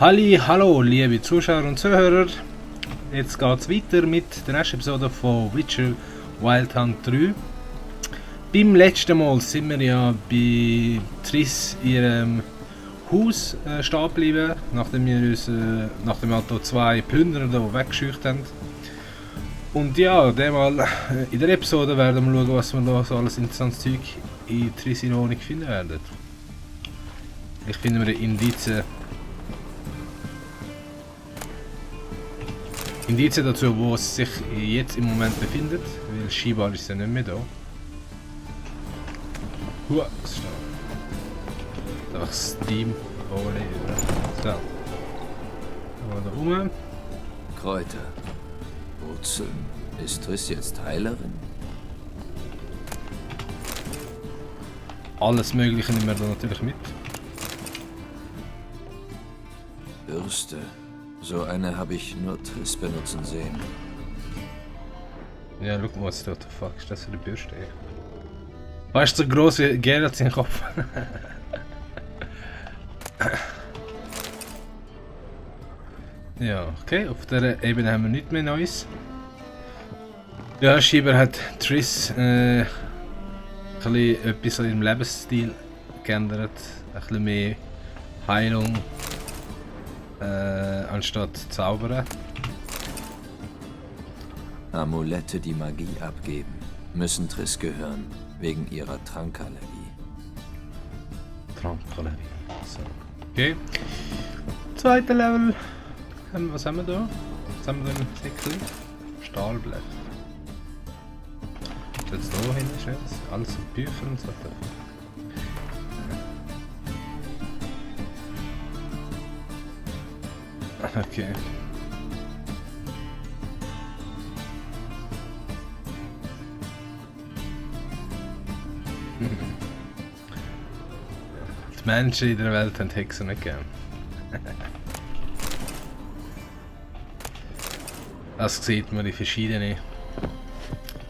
Hallo, liebe Zuschauer und Zuhörer. Jetzt geht es weiter mit der nächsten Episode von Witcher Wild Hunt 3. Beim letzten Mal sind wir ja bei Triss ihrem Haus stehen geblieben, nachdem wir uns nachdem wir hier zwei Plünderer hier weggescheucht haben. Und ja, in der Episode werden wir schauen, was wir da so alles interessantes Zeug in Triss ihrer Wohnung finden werden. Ich finde wir Indizien dazu, wo es sich jetzt im Moment befindet, weil scheinbar ist er nicht mehr da. Was ist da? Einfach Steam Overlay, so. Da rum. Kräuter. Wurzeln. Ist Triss jetzt Heilerin? Alles Mögliche nehmen wir da natürlich mit. Bürste. So eine habe ich nur Triss benutzen sehen. Ja, schau mal, was da the fuck ist das für eine Bürste? Weißt du, so gross wie Geralt sein Kopf? Ja, okay, auf dieser Ebene haben wir nichts mehr Neues. Ja, scheinbar hat Triss etwas an ihrem Lebensstil geändert. Ein bisschen mehr Heilung anstatt Zaubern. Amulette, die Magie abgeben, müssen Triss gehören, wegen ihrer Trankallergie. Trankallergie. So. Okay. Zweiter Level. Was haben wir da? Was haben wir da im Säckchen? Stahlblech. Jetzt da hinten ist jetzt alles so Bücher und so. Okay. Die Menschen in der Welt haben Hexen nicht gern. Das sieht man in verschiedenen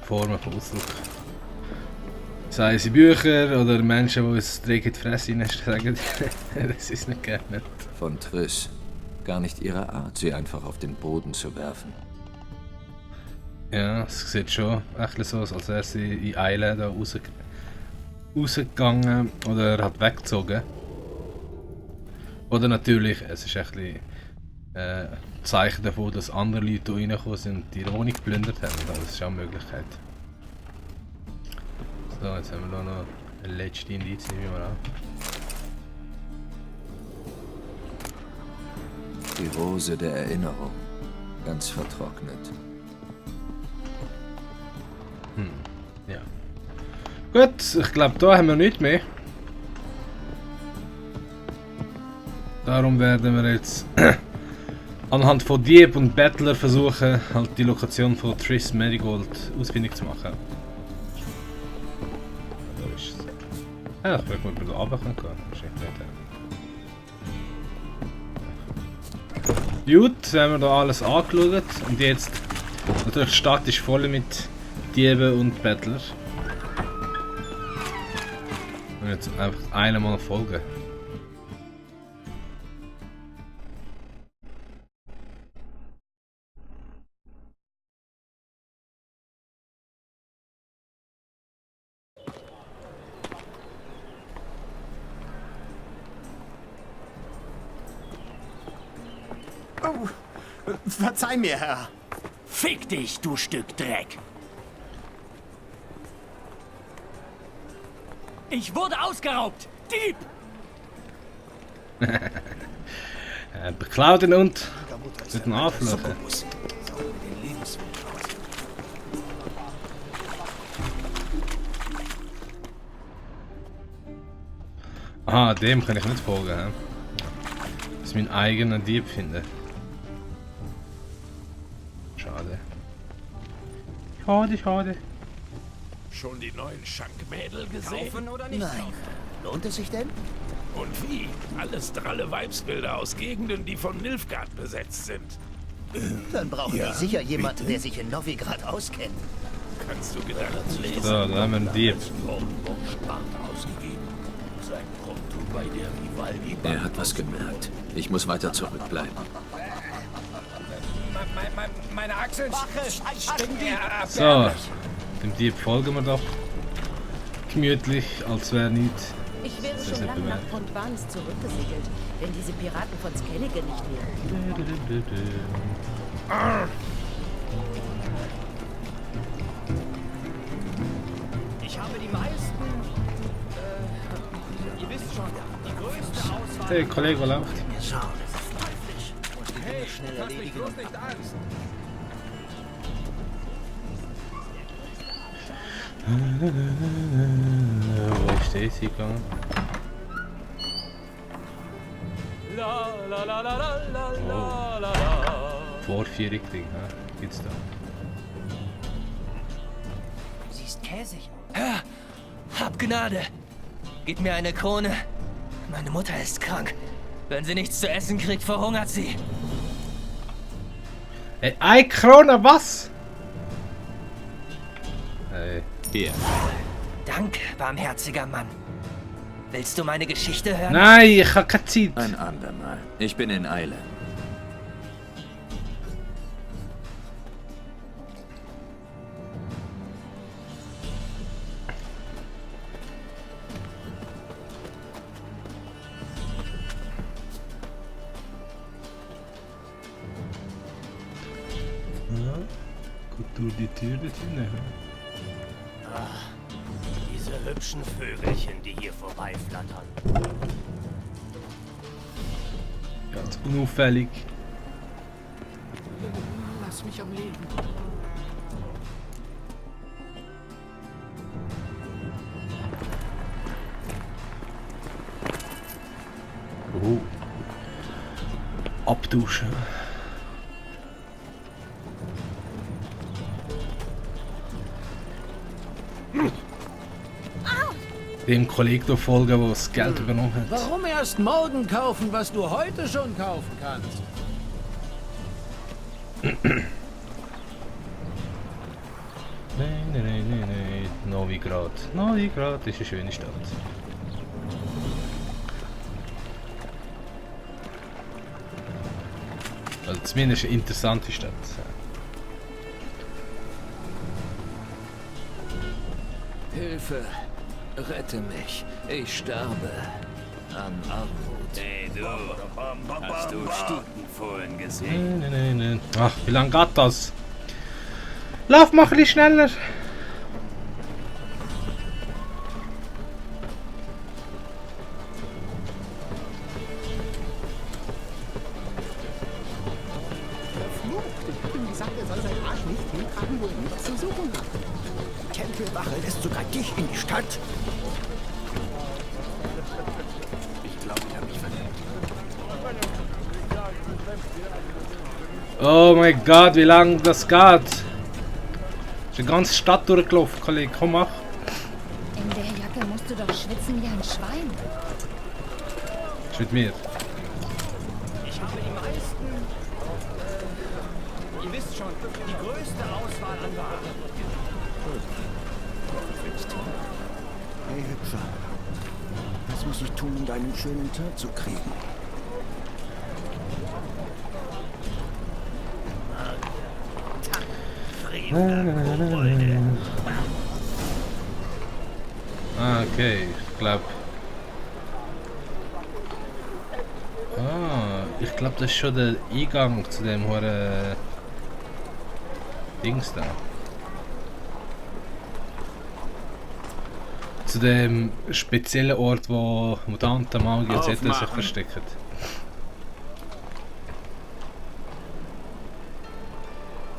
Formen von Ausdruck. Sei es in Büchern oder Menschen, die uns direkt in die Fresse sagen, das ist nicht gerne. Von Triss. Gar nicht ihre Art, sie einfach auf den Boden zu werfen. Ja, es sieht schon echt so aus, als wäre sie in Eile da rausgegangen oder hat weggezogen. Oder natürlich, es ist ein Zeichen davon, dass andere Leute hier reingekommen sind und die Wohnung geplündert haben. Das ist auch eine Möglichkeit. So, jetzt haben wir da noch eine letzte Indiz, nehmen wir mal an. Die Rose der Erinnerung. Ganz vertrocknet. Ja. Gut, ich glaube, da haben wir nichts mehr. Darum werden wir jetzt anhand von Dieb und Bettler versuchen, halt die Lokation von Triss Merigold ausfindig zu machen. Da ist es. Ja, ich frage mal, ob wir da runter können. Wahrscheinlich nicht. Gut, haben wir da alles angeschaut und jetzt natürlich die Stadt ist voll mit Dieben und Bettler. Und jetzt einfach einmal folgen. Oh, verzeih mir, Herr. Fick dich, du Stück Dreck! Ich wurde ausgeraubt! Dieb! Beklaut ihn und mit dem Anfluchen. Aha, dem kann ich nicht folgen. He? Das ist mein eigener Dieb finde. Schade. Schade. Schon die neuen Schankmädel gesehen? Kaufen oder nicht? Nein. Lohnt es sich denn? Und wie? Alles dralle Weibsbilder aus Gegenden, die von Nilfgaard besetzt sind. Dann brauchen Ja, die sicher jemanden, bitte? der sich in Novigrad auskennt. Kannst du Gedanken lesen? So, da haben wir einen Dieb. Ausgegeben. sein Prompto bei der Vivaldi-Bank. Er hat was gemerkt. Ich muss weiter zurückbleiben. Meine Achseln stinken So, dem Dieb folgen wir doch. Gemütlich, als wäre nichts. Ich wäre Das schon ist lange nicht nach Pont Barnes zurückgesegelt, wenn diese Piraten von Skellige nicht wären. Ich habe die meisten. Ihr wisst schon, die größte Auswahl. Hey, Kollege, wo läuft? Schau, das ist teuflisch. Muss die Dinge schnell erledigen. nicht Angst. Wo ist das gegangen? Vorführung-Ding, ne? Gibt's da. Sie ist käsig. Herr, hab Gnade. Gib mir eine Krone. Meine Mutter ist krank. Wenn sie nichts zu essen kriegt, verhungert sie. Ey, 1 Krone, was? Ey. Hier. Danke, barmherziger Mann. Willst du meine Geschichte hören? Nein, ich hab keine Zeit. Ein andermal. Ich bin in Eile. Ja, gut durch die Tür dorthin. Diese hübschen Vögelchen, die hier vorbeiflattern. Ganz unauffällig. Lass mich am Leben. Oh. Abduschen. Dem Kollegen da folgen, der das Geld übernommen hat. Warum erst morgen kaufen, was du heute schon kaufen kannst? Nein. Novigrad. Novigrad ist eine schöne Stadt. Also zumindest eine interessante Stadt. Hilfe! Rette mich! Ich sterbe. An Armut. Hey du, hast du Stutenfohlen gesehen? Nein. Ach, wie lange geht das? Lauf mal ein bisschen schneller! Ich hab ihm gesagt, er soll seinen Arsch nicht hintragen, wo er nichts zu suchen hat. Die Tempelwache lässt sogar dich in die Stadt. Ich glaube, ich habe mich verletzt. Oh mein Gott, wie lange das geht! Ist die ganze Stadt durchgelaufen, Kollege. Komm, mach! In der Jacke musst du doch schwitzen wie ein Schwein. Ist mit mir. Ich habe die meisten. Ihr wisst schon, die größte Auswahl an Waren. Hey, Hübscher. Was muss ich tun, um deinen schönen Tag zu kriegen? Ah, okay, ich glaube. Ich glaube, das ist schon der Eingang zu dem hohen Dings da. Zu dem speziellen Ort, wo Mutanten, Magier etc. sich Aufmachen. verstecken.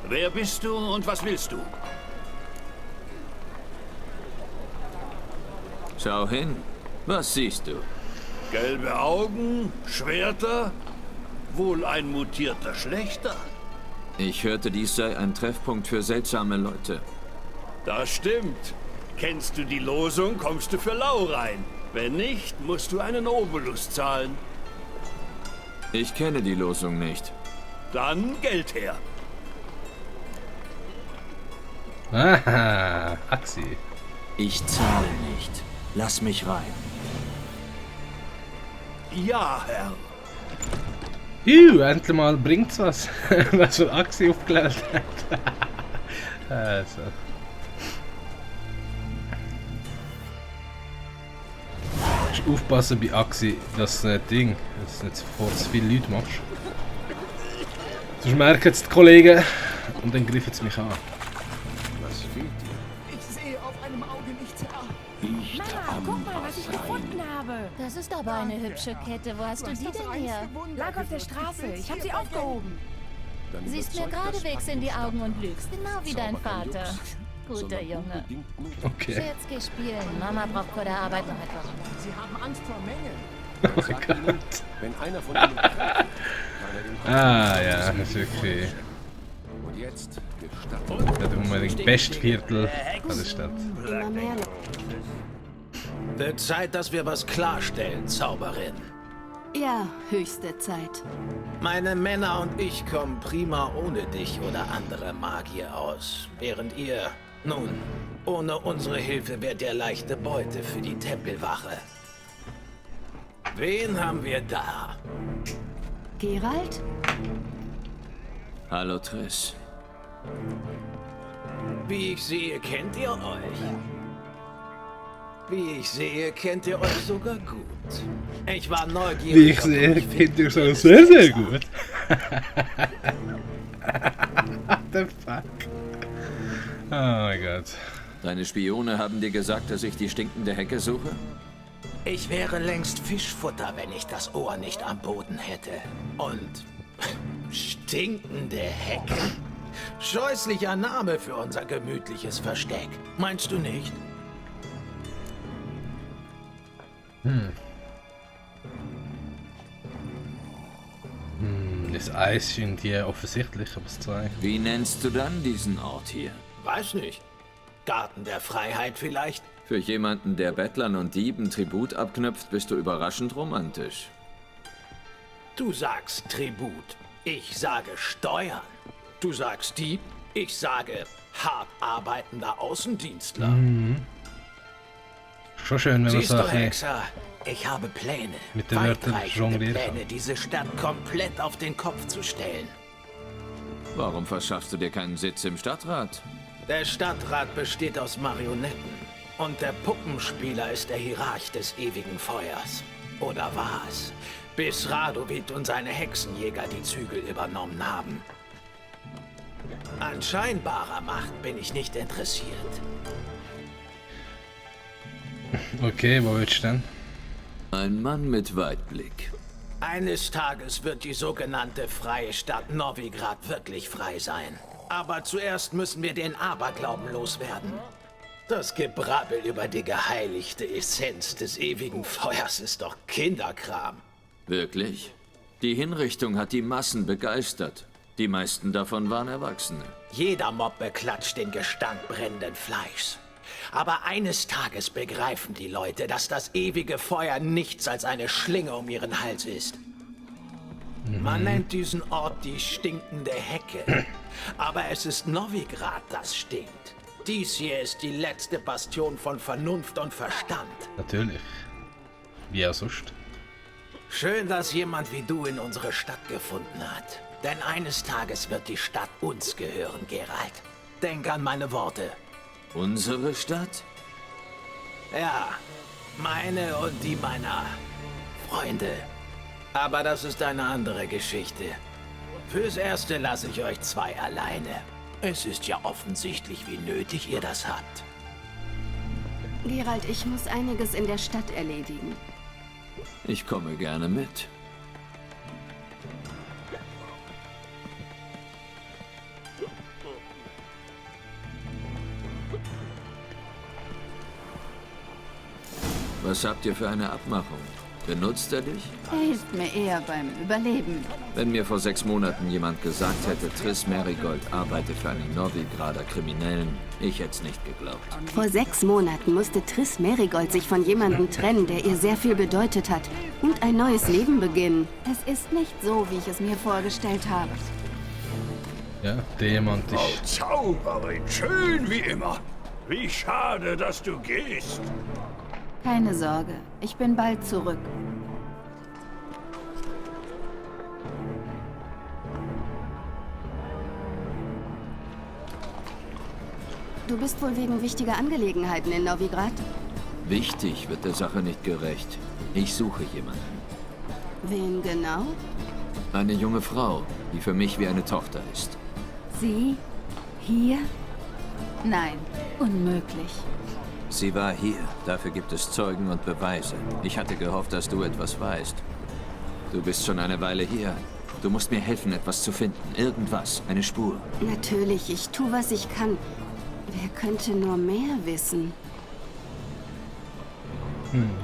Wer bist du und was willst du? Schau hin. Was siehst du? Gelbe Augen, Schwerter, wohl ein mutierter Schlechter. Ich hörte, dies sei ein Treffpunkt für seltsame Leute. Das stimmt. Kennst du die Losung, kommst du für lau rein. Wenn nicht, musst du einen Obolus zahlen. Ich kenne die Losung nicht. Dann Geld her. Aha, Axi. Ich zahle nicht. Lass mich rein. Ja, Herr. Endlich mal bringt's was. Was für Axi aufgelernt hat. Also. Du musst aufpassen bei Axi, dass du nicht sofort zu viele Leute machst. Sonst merken es die Kollegen und dann greifen sie mich an. Was fehlt dir? Ich sehe auf einem Auge nichts. Mama, guck mal, was ich gefunden habe. Das ist aber eine hübsche Kette. Wo hast du die denn her? Lag auf der Straße. Ich habe sie aufgehoben. Siehst mir geradewegs in die Augen und lügst, genau wie dein Vater. Guter Junge. Okay. Jetzt geh spielen. Mama braucht vor der Arbeit noch etwas. Sie haben Angst vor Mengen. Oh Gott. Wenn einer von ihnen kann Ah ja, das ist wirklich... und jetzt gestattet. Das ist unbedingt das beste Viertel von der Stadt. Immer mehr. Wird Zeit, dass wir was klarstellen, Zauberin. Ja, höchste Zeit. Meine Männer und ich kommen prima ohne dich oder andere Magier aus. Während ihr, nun, ohne unsere Hilfe wärt ihr leichte Beute für die Tempelwache. Wen haben wir da? Geralt? Hallo Triss. Wie ich sehe, kennt ihr euch. Wie ich sehe, kennt ihr euch sogar gut. Ich war neugierig. Wie ich sehe, kennt ihr so sehr, sehr gut. What the fuck? Oh mein Gott. Deine Spione haben dir gesagt, dass ich die stinkende Hecke suche? Ich wäre längst Fischfutter, wenn ich das Ohr nicht am Boden hätte. Und stinkende Hecke? Scheußlicher Name für unser gemütliches Versteck. Meinst du nicht? Das Eis scheint hier offensichtlich, aber es zeigt. Wie nennst du dann diesen Ort hier? Weiß nicht. Garten der Freiheit vielleicht? Für jemanden, der Bettlern und Dieben Tribut abknüpft, bist du überraschend romantisch. Du sagst Tribut. Ich sage Steuern. Du sagst Dieb. Ich sage hart arbeitender Außendienstler. Schon schön, wenn man Siehst so du, ein bisschen Hexer, ich habe Pläne. mit den Wörtern Weitreichende jonglieren Pläne, kann. diese Stadt komplett auf den Kopf zu stellen. Warum verschaffst du dir keinen Sitz im Stadtrat? Der Stadtrat besteht aus Marionetten. Und der Puppenspieler ist der Hierarch des ewigen Feuers. Oder war es? Bis Radovid und seine Hexenjäger die Zügel übernommen haben. An scheinbarer Macht bin ich nicht interessiert. Okay, wo willst du denn? Ein Mann mit Weitblick. Eines Tages wird die sogenannte freie Stadt Novigrad wirklich frei sein. Aber zuerst müssen wir den Aberglauben loswerden. Das Gebrabbel über die geheiligte Essenz des ewigen Feuers ist doch Kinderkram. Wirklich? Die Hinrichtung hat die Massen begeistert. Die meisten davon waren Erwachsene. Jeder Mob beklatscht den Gestank brennenden Fleischs. Aber eines Tages begreifen die Leute, dass das ewige Feuer nichts als eine Schlinge um ihren Hals ist. Man nennt diesen Ort die stinkende Hecke. Aber es ist Novigrad, das stinkt. Dies hier ist die letzte Bastion von Vernunft und Verstand. Natürlich. Wie auch sonst. Schön, dass jemand wie du in unsere Stadt gefunden hat. Denn eines Tages wird die Stadt uns gehören, Geralt. Denk an meine Worte. Unsere Stadt? Ja, meine und die meiner Freunde. Aber das ist eine andere Geschichte. Fürs Erste lasse ich euch zwei alleine. Es ist ja offensichtlich, wie nötig ihr das habt. Geralt, ich muss einiges in der Stadt erledigen. Ich komme gerne mit. Was habt ihr für eine Abmachung? Benutzt er dich? Er hilft mir eher beim Überleben. Wenn mir vor 6 Monaten jemand gesagt hätte, Triss Merigold arbeite für einen Novigrader Kriminellen, ich hätte es nicht geglaubt. Vor 6 Monaten musste Triss Merigold sich von jemandem trennen, der ihr sehr viel bedeutet hat, und ein neues Leben beginnen. Es ist nicht so, wie ich es mir vorgestellt habe. Ja, der jemand Frau ist... Zauberin, schön wie immer. Wie schade, dass du gehst. Keine Sorge, ich bin bald zurück. Du bist wohl wegen wichtiger Angelegenheiten in Novigrad? Wichtig wird der Sache nicht gerecht. Ich suche jemanden. Wen genau? Eine junge Frau, die für mich wie eine Tochter ist. Sie? Hier? Nein, unmöglich. Sie war hier. Dafür gibt es Zeugen und Beweise. Ich hatte gehofft, dass du etwas weißt. Du bist schon eine Weile hier. Du musst mir helfen, etwas zu finden. Irgendwas. Eine Spur. Natürlich, ich tue, was ich kann. Wer könnte nur mehr wissen?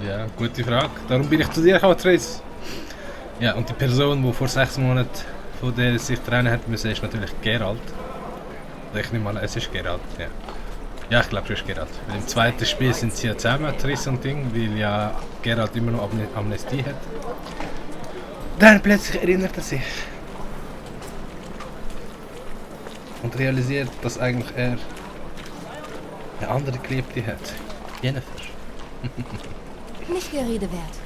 Ja, gute Frage. Darum bin ich zu dir gekommen, Triss. Ja, und die Person, die vor 6 Monaten von der sich trennen hat müssen, ist natürlich Geralt. Ich nehme mal, es ist Geralt, ja. Ja, ich glaube, es ist Geralt. Weil im zweiten Spiel sind sie ja zusammen, Triss und Ding, weil ja Geralt immer noch Amnestie hat. Dann plötzlich erinnert er sich. Und realisiert, dass eigentlich er eine andere Geliebte hat. Jennifer. Nicht der Rede wert.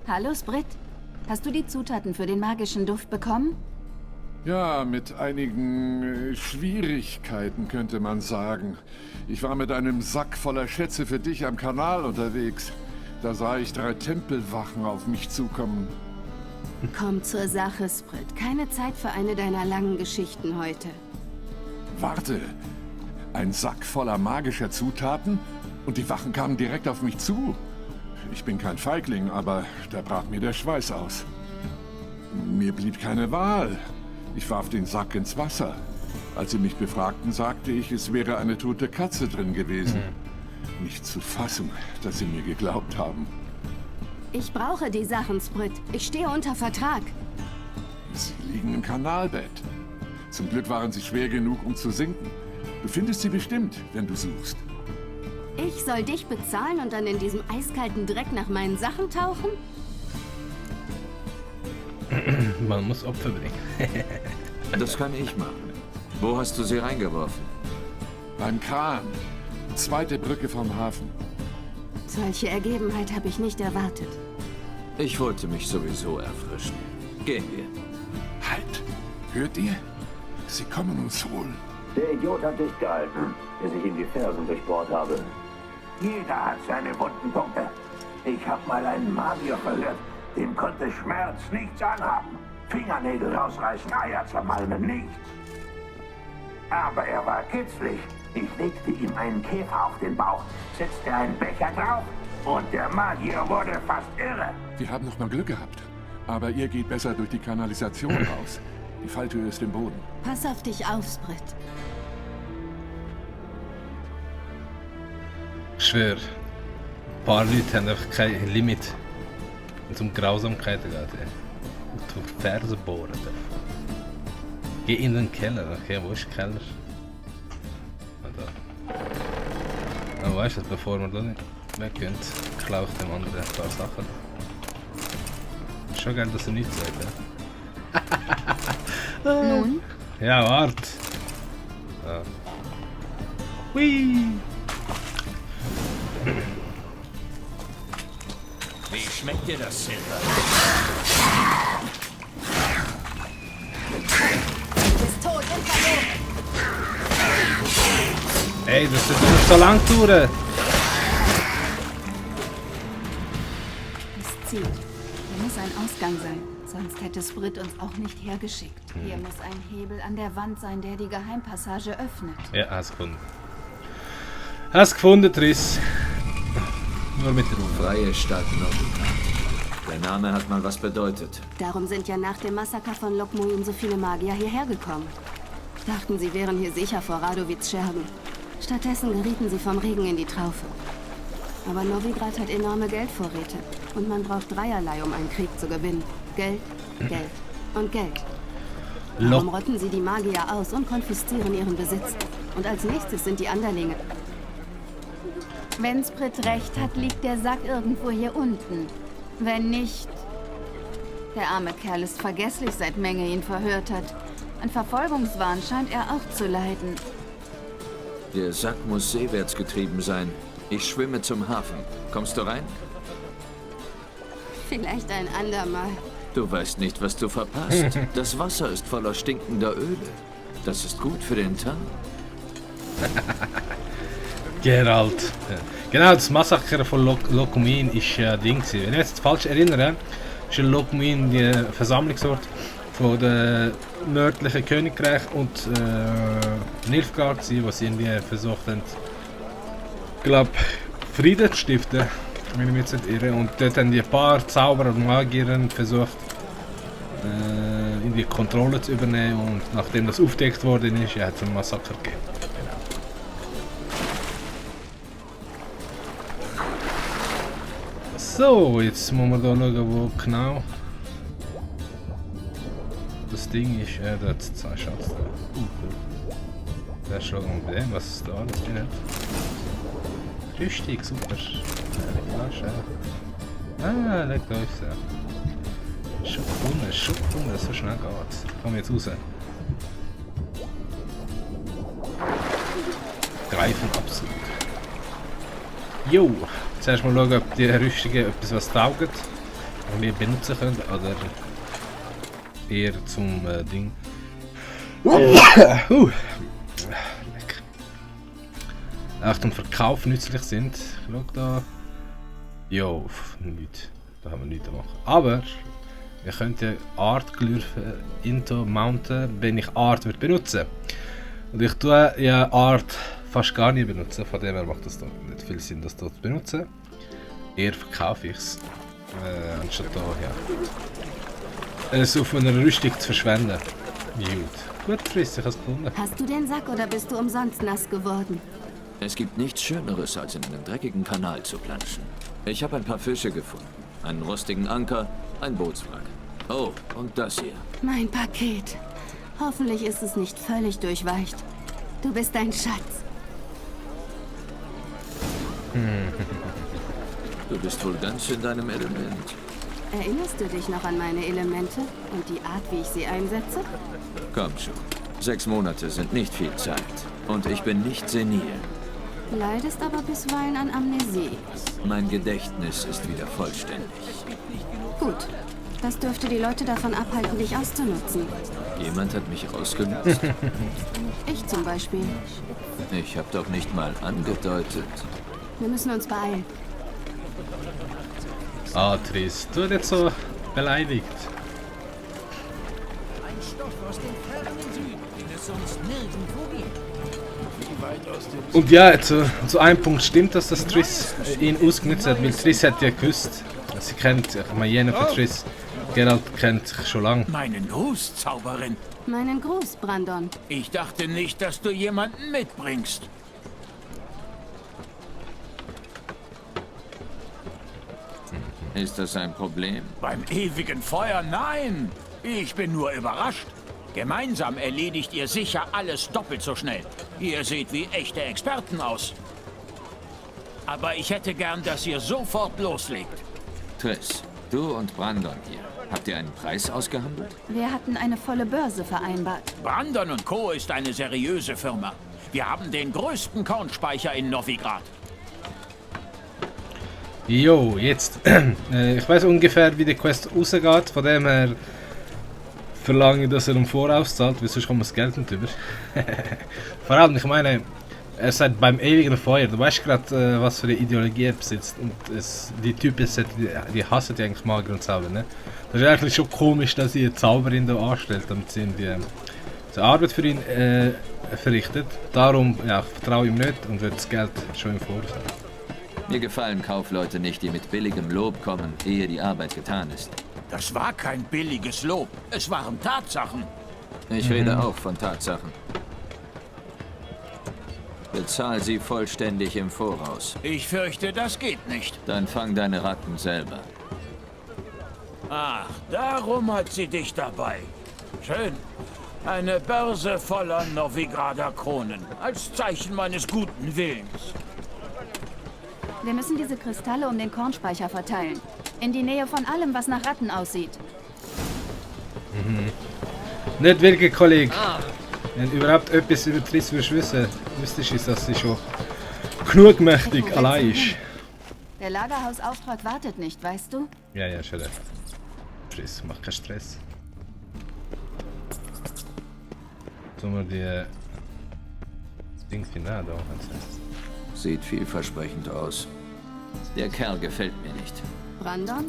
Hallo, Sprit. Hast du die Zutaten für den magischen Duft bekommen? Ja, mit einigen Schwierigkeiten könnte man sagen. Ich war mit einem Sack voller Schätze für dich am Kanal unterwegs. Da sah ich 3 Tempelwachen auf mich zukommen. Komm zur Sache, Sprit. Keine Zeit für eine deiner langen Geschichten heute. Warte, ein Sack voller magischer Zutaten? Und die Wachen kamen direkt auf mich zu. Ich bin kein Feigling, aber da brach mir der Schweiß aus. Mir blieb keine Wahl. Ich warf den Sack ins Wasser. Als sie mich befragten, sagte ich, es wäre eine tote Katze drin gewesen. Nicht zu fassen, dass sie mir geglaubt haben. Ich brauche die Sachen, Sprit. Ich stehe unter Vertrag. Sie liegen im Kanalbett. Zum Glück waren sie schwer genug, um zu sinken. Du findest sie bestimmt, wenn du suchst. Ich soll dich bezahlen und dann in diesem eiskalten Dreck nach meinen Sachen tauchen? Man muss Opfer bringen. Das kann ich machen. Wo hast du sie reingeworfen? Beim Kran. 2. Brücke vom Hafen. Solche Ergebenheit habe ich nicht erwartet. Ich wollte mich sowieso erfrischen. Gehen wir. Halt! Hört ihr? Sie kommen uns holen. Der Idiot hat dich gehalten, der sich in die Fersen durchbohrt habe. Jeder hat seine wunden Punkte. Ich habe mal einen Magier verhört. Dem konnte Schmerz nichts anhaben. Fingernägel rausreißen, Eier zermalmen, nichts. Aber er war kitzlig. Ich legte ihm einen Käfer auf den Bauch, setzte einen Becher drauf und der Magier wurde fast irre. Wir haben noch mal Glück gehabt. Aber ihr geht besser durch die Kanalisation raus. Die Falltür ist im Boden. Pass auf dich auf, Sprit. Ich schwöre, ein paar Leute haben einfach kein Limit, wenn es um Grausamkeiten geht. Und du Fersen bohren darf. Geh in den Keller. Okay, wo ist der Keller? Da. Oh, weißt du, bevor wir da nicht weggehen, klaue ich dem anderen ein paar Sachen. Ist schon geil, dass er nichts sagt, ja? Nun? Ja, warte. Ja. Hui! Wie schmeckt dir das, Silber? Bist tot, Inferno! Ey, das wird nicht so lang dauern! Es zieht. Hier muss ein Ausgang sein. Sonst hätte Sprit uns auch nicht hergeschickt. Hier muss ein Hebel an der Wand sein, der die Geheimpassage öffnet. Ja, hast gefunden. Hast gefunden, Triss. Nur mit der Ruhe. Freie Stadt Novigrad. Der Name hat mal was bedeutet. Darum sind ja nach dem Massaker von Lokmuin so viele Magier hierher gekommen. Dachten, sie wären hier sicher vor Radowitz Scherben. Stattdessen gerieten sie vom Regen in die Traufe. Aber Novigrad hat enorme Geldvorräte. Und man braucht dreierlei, um einen Krieg zu gewinnen. Geld, Geld und Geld. Darum rotten sie die Magier aus und konfiszieren ihren Besitz. Und als nächstes sind die Anderlinge. Wenn Sprit recht hat, liegt der Sack irgendwo hier unten. Wenn nicht... Der arme Kerl ist vergesslich, seit Menge ihn verhört hat. An Verfolgungswahn scheint er auch zu leiden. Der Sack muss seewärts getrieben sein. Ich schwimme zum Hafen. Kommst du rein? Vielleicht ein andermal. Du weißt nicht, was du verpasst. Das Wasser ist voller stinkender Öle. Das ist gut für den Tank. Geralt. Ja. Genau, das Massaker von Lokumin ist ja Ding gewesen. Wenn ich mich jetzt falsch erinnere, ist Lokumin die Versammlungsort von der nördlichen Königreich und Nilfgaard gewesen, wo sie irgendwie versucht haben, glaube Frieden zu stiften, wenn ich mich jetzt nicht irre. Und dort haben die ein paar Zauberer und Magier versucht, die Kontrolle zu übernehmen, und nachdem das aufgedeckt worden ist, hat es einen Massaker gegeben. So, jetzt muss man da schauen, wo genau das Ding ist. Da hat es 2 Schatz. Da schauen wir bei dem, was es da alles drin hat. Richtig, super. Flasche. Ah, leckt euch so. Schon gefunden, so schnell geht's. Komm jetzt raus. Greifen absolut. Jo! Zuerst mal schauen, ob die Rüstungen etwas was taugen, was wir benutzen können, oder eher zum Ding. Leck. Auch zum Verkauf nützlich sind. Schau da. Jo, nichts. Da haben wir nichts zu machen. Aber wir könnten Art-Glürfe into mounten, wenn ich Art würde benutzen. Und ich tue ja Art fast gar nicht benutzen, von dem her macht es nicht viel Sinn, das dort zu benutzen. Eher verkaufe ich es, anstatt da, ja. Es auf einer Rüstung zu verschwenden. Gut, Triss, ich habe es gefunden. Hast du den Sack oder bist du umsonst nass geworden? Es gibt nichts Schöneres, als in einen dreckigen Kanal zu planschen. Ich habe ein paar Fische gefunden. Einen rostigen Anker, ein Bootswrack. Oh, und das hier. Mein Paket. Hoffentlich ist es nicht völlig durchweicht. Du bist ein Schatz. Du bist wohl ganz in deinem Element. Erinnerst du dich noch an meine Elemente und die Art, wie ich sie einsetze? Komm schon. 6 Monate sind nicht viel Zeit. Und ich bin nicht senil. Leidest aber bisweilen an Amnesie. Mein Gedächtnis ist wieder vollständig. Gut. Das dürfte die Leute davon abhalten, dich auszunutzen. Jemand hat mich ausgenutzt? Ich zum Beispiel. Ich habe doch nicht mal angedeutet. Wir müssen uns beeilen. Ah, Triss, du bist jetzt so beleidigt. Ein Stoff aus dem fernen Süden, den es sonst nirgendwo gibt. Und ja, zu einem Punkt stimmt, dass das Triss ihn ausgenutzt hat, weil Triss hat ja gewusst. Sie kennt, ich meine, jener von Triss, Geralt kennt sich schon lange. Meinen Gruß, Zauberin. Meinen Gruß, Brandon. Ich dachte nicht, dass du jemanden mitbringst. Ist das ein Problem? Beim ewigen Feuer, nein. Ich bin nur überrascht. Gemeinsam erledigt ihr sicher alles doppelt so schnell. Ihr seht wie echte Experten aus. Aber ich hätte gern, dass ihr sofort loslegt. Triss, du und Brandon hier. Habt ihr einen Preis ausgehandelt? Wir hatten eine volle Börse vereinbart. Brandon & Co. ist eine seriöse Firma. Wir haben den größten Kornspeicher in Novigrad. Jo, jetzt. Ich weiß ungefähr, wie die Quest rausgeht. Von dem her verlange ich, dass er im Voraus zahlt, weil sonst kommt das Geld nicht über. Vor allem, ich meine, er sagt beim ewigen Feuer. Du weißt gerade, was für eine Ideologie er besitzt. Und die Typen, die hassen die eigentlich Magier und Zauber. Ne? Das ist eigentlich schon komisch, dass sie eine Zauberin da anstellt, damit sie die Arbeit für ihn verrichtet. Darum ja, ich vertraue ihm nicht und wird das Geld schon im Voraus haben. Mir gefallen Kaufleute nicht, die mit billigem Lob kommen, ehe die Arbeit getan ist. Das war kein billiges Lob. Es waren Tatsachen. Ich rede auch von Tatsachen. Bezahl sie vollständig im Voraus. Ich fürchte, das geht nicht. Dann fang deine Ratten selber. Ach, darum hat sie dich dabei. Schön. Eine Börse voller Novigrader Kronen. Als Zeichen meines guten Willens. Wir müssen diese Kristalle um den Kornspeicher verteilen. In die Nähe von allem, was nach Ratten aussieht. Nicht wirklich, Kollege. Wenn überhaupt etwas über Triss wissen, wüsstest du, dass sie schon genug mächtig allein ist. Der Lagerhausauftrag wartet nicht, weißt du? Ja, schon recht. Stress, mach keinen Stress. Tun wir die Ding final da, was heißt. Sieht vielversprechend aus. Der Kerl gefällt mir nicht. Brandon?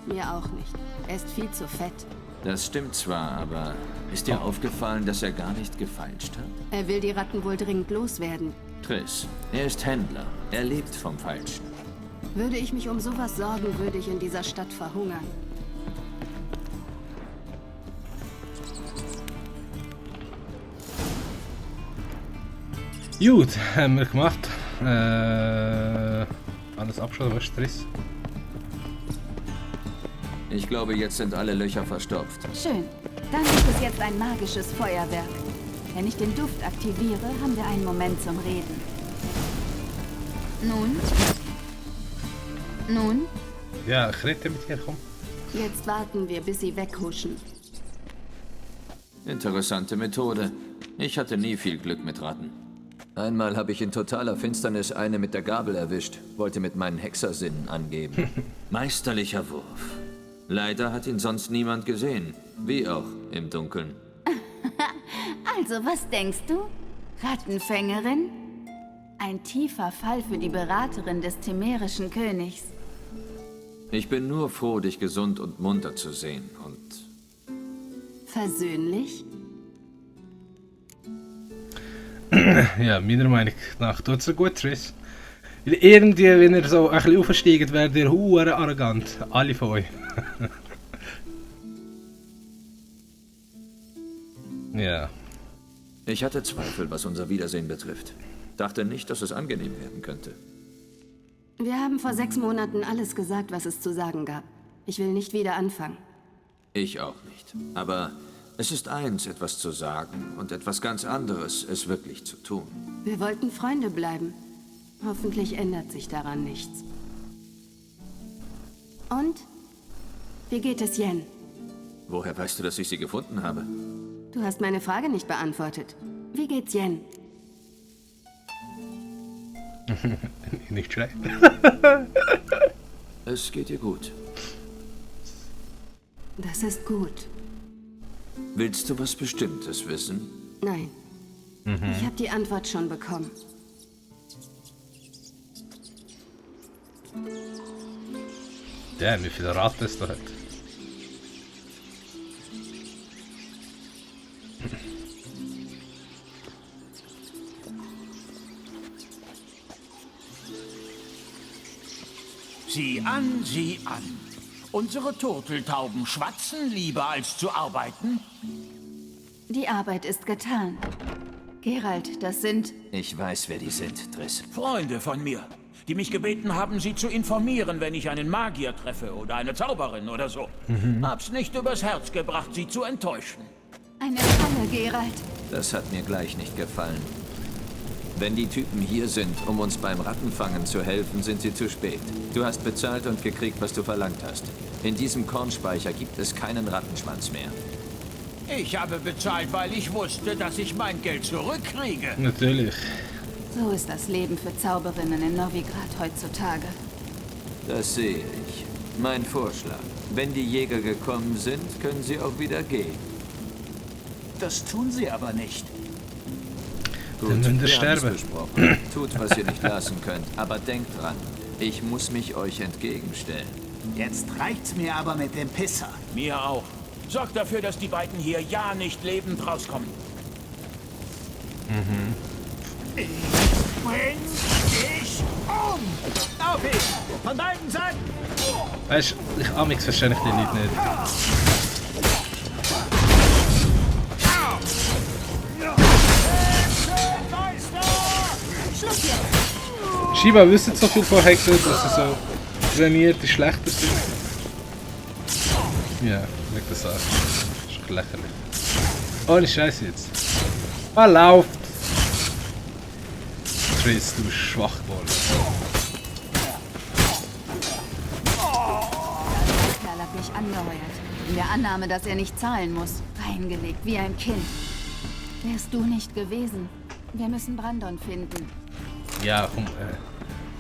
Mir auch nicht. Er ist viel zu fett. Das stimmt zwar, aber ist dir aufgefallen, dass er gar nicht gefeilscht hat? Er will die Ratten wohl dringend loswerden. Triss, er ist Händler. Er lebt vom Feilschen. Würde ich mich um sowas sorgen, würde ich in dieser Stadt verhungern. Gut, haben wir gemacht. Alles abgeschaut, was ist Triss? Ich glaube, jetzt sind alle Löcher verstopft. Schön. Dann gibt es jetzt ein magisches Feuerwerk. Wenn ich den Duft aktiviere, haben wir einen Moment zum Reden. Nun? Ja, ich rede mit dir, komm. Jetzt warten wir, bis sie weghuschen. Interessante Methode. Ich hatte nie viel Glück mit Ratten. Einmal habe ich in totaler Finsternis eine mit der Gabel erwischt, wollte mit meinen Hexersinnen angeben. Meisterlicher Wurf. Leider hat ihn sonst niemand gesehen, wie auch im Dunkeln. Also, was denkst du? Rattenfängerin? Ein tiefer Fall für die Beraterin des temerischen Königs. Ich bin nur froh, dich gesund und munter zu sehen und... Versöhnlich? Ja, meiner Meinung nach tut es gut, Triss. Weil irgendwie, wenn ihr so ein bisschen aufsteigt, werdet ihr hure arrogant. Alle von euch. Ja. Ich hatte Zweifel, was unser Wiedersehen betrifft. Dachte nicht, dass es angenehm werden könnte. Wir haben vor 6 Monaten alles gesagt, was es zu sagen gab. Ich will nicht wieder anfangen. Ich auch nicht. Aber es ist eins, etwas zu sagen und etwas ganz anderes, es wirklich zu tun. Wir wollten Freunde bleiben. Hoffentlich ändert sich daran nichts. Und? Wie geht es Yen? Woher weißt du, dass ich sie gefunden habe? Du hast meine Frage nicht beantwortet. Wie geht's Yen? Nicht schlecht. Es geht ihr gut. Das ist gut. Willst du was Bestimmtes wissen? Nein. Ich habe die Antwort schon bekommen. Ja, wie viele Ratten es da hat. Sieh an, sieh an. Unsere Turteltauben schwatzen lieber als zu arbeiten. Die Arbeit ist getan. Geralt, das sind... Ich weiß, wer die sind, Triss. Freunde von mir, die mich gebeten haben, sie zu informieren, wenn ich einen Magier treffe oder eine Zauberin oder so. Hab's nicht übers Herz gebracht, sie zu enttäuschen. Eine Falle, Geralt. Das hat mir gleich nicht gefallen. Wenn die Typen hier sind, um uns beim Rattenfangen zu helfen, sind sie zu spät. Du hast bezahlt und gekriegt, was du verlangt hast. In diesem Kornspeicher gibt es keinen Rattenschwanz mehr. Ich habe bezahlt, weil ich wusste, dass ich mein Geld zurückkriege. Natürlich. So ist das Leben für Zauberinnen in Novigrad heutzutage. Das sehe ich. Mein Vorschlag. Wenn die Jäger gekommen sind, können sie auch wieder gehen. Das tun sie aber nicht. Gut, dann müssen wir wir haben es sterben. besprochen. Tut, was ihr nicht lassen könnt. Aber denkt dran, ich muss mich euch entgegenstellen. Jetzt reicht's mir aber mit dem Pisser. Mir auch. Sorgt dafür, dass die beiden hier ja nicht lebend rauskommen. Ich bring dich um! Auf ihn! Von beiden Seiten! Weißt du, ich amix verstehe ich die Leute nicht. Shiba wissen so viel von Hexen, dass sie so trainierte Schlechter sind. Ja, leg das an. Das ist lächerlich. Ohne Scheiß jetzt. Ah, lauft! Triss, du Schwachboll. Der Kerl hat mich angeheuert. In der Annahme, dass er nicht zahlen muss. Reingelegt, wie ein Kind. Wärst du nicht gewesen. Wir müssen Brandon finden. Ja, komm,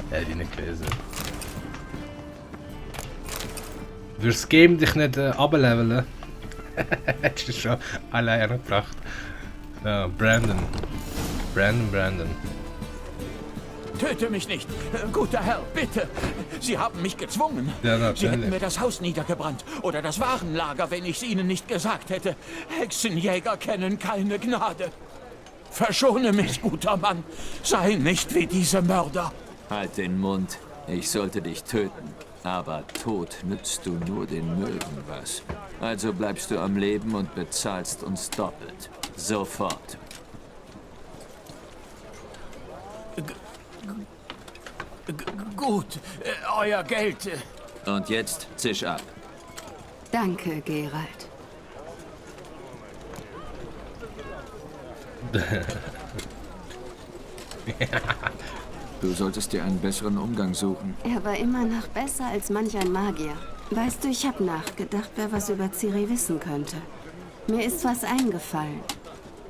hätte ich nicht gelesen. Würdest das Game dich nicht ableveln? Hättest du schon alleine gebracht. Ja, Brandon. Töte mich nicht! Guter Herr, bitte! Sie haben mich gezwungen. Ja, natürlich. Sie hätten mir das Haus niedergebrannt oder das Warenlager, wenn ich es Ihnen nicht gesagt hätte. Hexenjäger kennen keine Gnade. Verschone mich, guter Mann. Sei nicht wie diese Mörder. Halt den Mund. Ich sollte dich töten. Aber tot nützt du nur den Möwen was. Also bleibst du am Leben und bezahlst uns doppelt. Sofort. Gut, euer Geld. Und jetzt zisch ab. Danke, Geralt. Du solltest dir einen besseren Umgang suchen. Er war immer noch besser als manch ein Magier. Weißt du, ich habe nachgedacht, wer was über Ciri wissen könnte. Mir ist was eingefallen.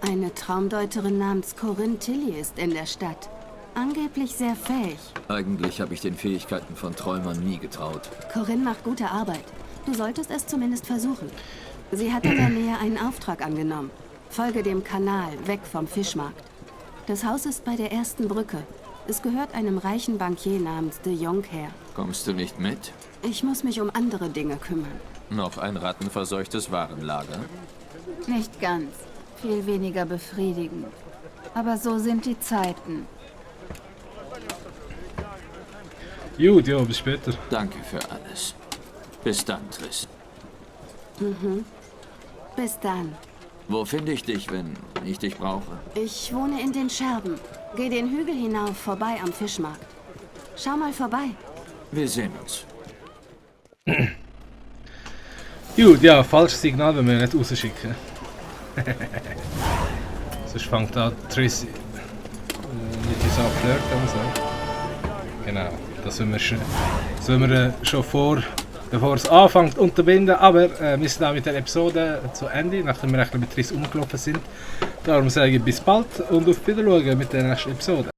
Eine Traumdeuterin namens Corinne Tilly ist in der Stadt. Angeblich sehr fähig. Eigentlich habe ich den Fähigkeiten von Träumern nie getraut. Corinne macht gute Arbeit. Du solltest es zumindest versuchen. Sie hat in der Nähe einen Auftrag angenommen. Folge dem Kanal, weg vom Fischmarkt. Das Haus ist bei der ersten Brücke. Es gehört einem reichen Bankier namens de Jonker. Kommst du nicht mit? Ich muss mich um andere Dinge kümmern. Noch ein rattenverseuchtes Warenlager? Nicht ganz. Viel weniger befriedigend. Aber so sind die Zeiten. Gut, ja, bis später. Danke für alles. Bis dann, Triss. Bis dann. Wo finde ich dich, wenn ich dich brauche? Ich wohne in den Scherben. Geh den Hügel hinauf, vorbei am Fischmarkt. Schau mal vorbei. Wir sehen uns. Gut, ja, falsches Signal, wenn wir nicht rausschicken. Sonst fängt an Triss mit uns an flirten und so. Genau, das sollen wir schon bevor es anfängt unterbinden, aber wir sind auch mit der Episode zu Ende, nachdem wir mit Triss umgelaufen sind. Darum sage ich bis bald und auf Wiedersehen mit der nächsten Episode.